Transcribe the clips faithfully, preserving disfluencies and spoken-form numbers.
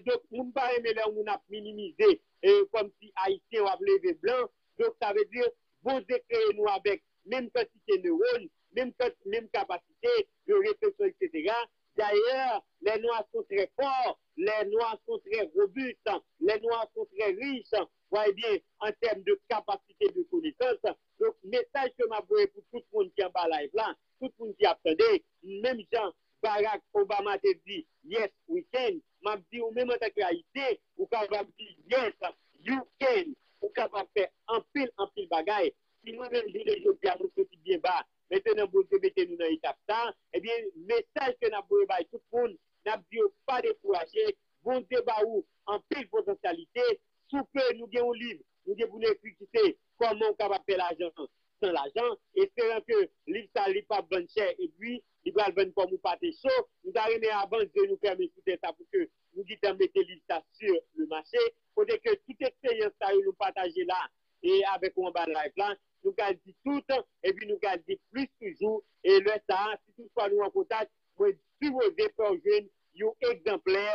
Donk, moun pa renmen lè yon moun ap minimize, e, kòmsi Ayisyen w ap leve blan. Donk, sa vle di, Bondye kreye nou avèk menm kantite newòn, menm, menm kapasite de refleksyon, etsetera. Dayè, les Noirs sont très forts, les Noirs sont très robustes, les Noirs sont très riches. Vous voyez bien, en termes de capacité de connaissance. Donk, mesaj ke m ap voye pou tout moun ki anba live la, tout moun ki ap tande, menm jan Barack Obama te di, "Yes, we can." M ap di ou menm antanke Ayisyen, ou kapab di, "Yes, you can." Ou kapab fè anpil, anpil bagay. Si mwen menm jounen jodi a, mwen soti byen ba, mentnan Bondye mete nou nan etap sa, ebyen, mesaj ke n ap voye bay tout moun, n ap di yo pa dekouraje, Bondye ba ou anpil potansyalite, sou ke nou gen yon liv, nou gen pou nou ekri ki se Kòman w kapab fè lajan san lajan, esperan ke liv sa li p ap vann chè epi li pral vann kòm yon pate cho. Nou ta renmen avan Dye nou fèmen sou tè sa pou ke nou gentan mete liv sa sur le marché. Kote ke tout eksperyans sa yo nou pataje la e avèk ou anba live la, nou ka di tout, epi nou ka di plis toujou. E lè sa a, si toutfwa nou an kontak, mwen sipoze fè w jwenn yon egzanplè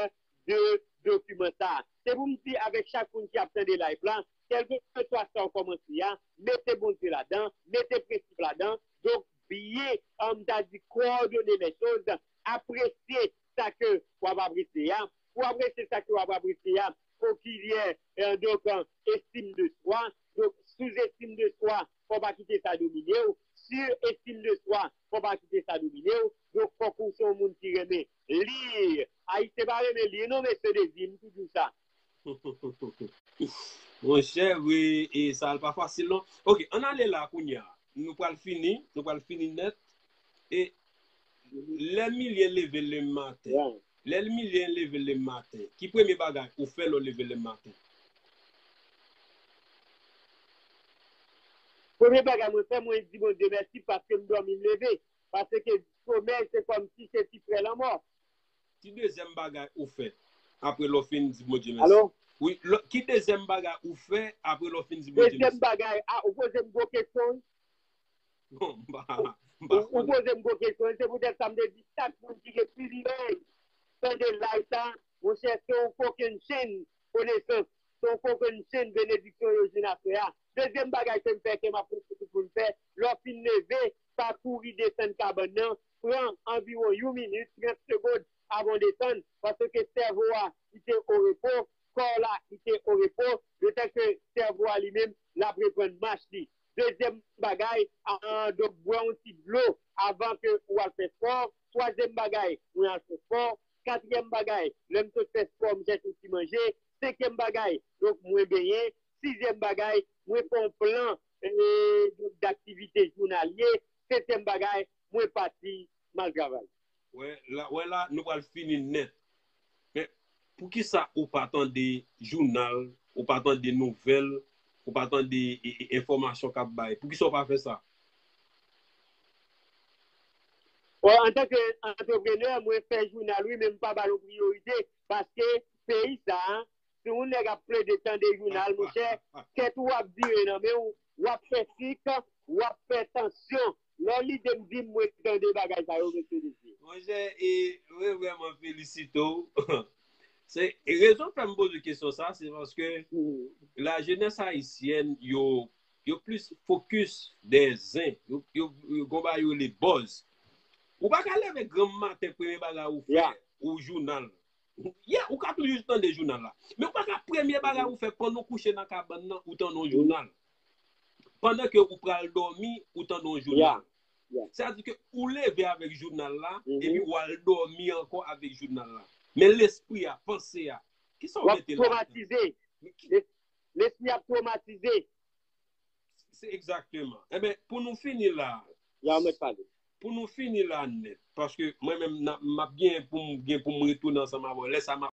de dokiman sa a. Se pou m di avèk chak moun ki ap tande live la, kèlkeswa sa w kòmanse a, mete Bondye ladan, mete prensip ladan. Donk, byen, an, m ta di, coordonner les choses, apresye sa ke w ap apresye a. Pou w apresye sa ke w ap apresye a, fò w genyen, eh, donk, eh, estime de soi. Donk, sous-estime de soi, fò w pa kite sa domine w. Surestime de soi, fò w pa kite sa domine w. Donk, fòk ou se yon moun ki renmen li. Ayisyen pa renmen li, non, mesye Dezi, m toujou sa. Monchè, wi, e sa l pa fasil, non. Ok, ann ale la kounye a. Nou pral fini, nou pral fini nèt. E lè milye leve le maten, lè milye leve le maten, ki premye bagay ou fè lè w leve le maten? Premye bagay mwen fè, mwen di Bondye mèsi paske m dòmi, m leve. Paske somèy se kòmsi se ti frè lanmò. Ki dezyèm bagay ou fè apre lè w fin di Bondye mèsi? Alo? Wi, lè- ki dezyèm bagay ou fè apre lè w fin di Bondye Dezyèm mèsi? Bagay, a, ou poze m gwo kesyon, wi. Bon, m pa, m pa Ou, ou konnen. Poze m gwo kesyon, wi. Se poutèt sa m te di chak moun ki gen privilèj tande live sa, monchè, se yon kokennchenn konesans, se yon kokennchenn benediksyon yo jwenn aswè a. Dezyèm bagay ke m fè, ke m ap prese tout moun fè, lè w fin leve, pa kouri desann kabann nan, pran anviwon yon minit, trant segonn avan w desann, paske sèvo a kite o repo, kò w la kite o repo, letan ke sèvo a li menm l ap reprann mach li. Dezyèm bagay, ah, donk, bwè yon ti dlo avan ke ou al fè spò. Twazyèm bagay, mwen al fè spò. Katriyèm bagay, lè m sot fè spò, m chèche yon ti manje. Senkyèm bagay, donk, mwen benyen. Sizyèm bagay, mwen fè yon plan, eh, donk, daktivite jounalye. Setyèm bagay, mwen pati, m al travay. Wè la, wè la, nou pral fini nèt. Men, poukisa ou pa tande jounal, ou pa tande nouvèl, ou pa tande e, e, enfòmasyon k ap bay? Poukisa ou pa fè sa? Bon, antanke antreprenè, mwen fè jounal, wi, men m pa ba l yon priyorite, paske peyi sa a, si yon nèg ap plede tande jounal, monchè, tèt ou ap vire nan men w, w ap fè sik, w ap fè tansyon. Lè lide m vin, mwen tande bagay sa yo, mesye, mesye. Monchè, e, mwen vrèman felisite w. Se, e rezon k fè m poze kesyon sa, se paske lajenès ayisyèn, yo, yo plis fokis dè zen. Yo, yo, yo gon bagay yo rele buzz. Ou pa ka leve granm maten, premye bagay ou fè, ou jounal. Yeah, ou ka toujou tande jounal la. Men ou pa ka premye bagay ou fè pandan w kouche nan kabann nan, ou tande yon jounal. Pandan ke ou pral dòmi, ou tande yon jounal. Sa vle di ke ou leve avèk jounal la, epi ou al dòmi ankò avèk jounal la. Men lespri a, panse a, kisa w mete la? W ap twomatize. Lespri ap twomatize. Se egzakteman. Enben, pou nou fini la. Ya, mèt pale. Pou nou fini la nèt, paske mwen menm, m ap gen pou m gen pou m retounen ansanm avè w. Lè sa, m ap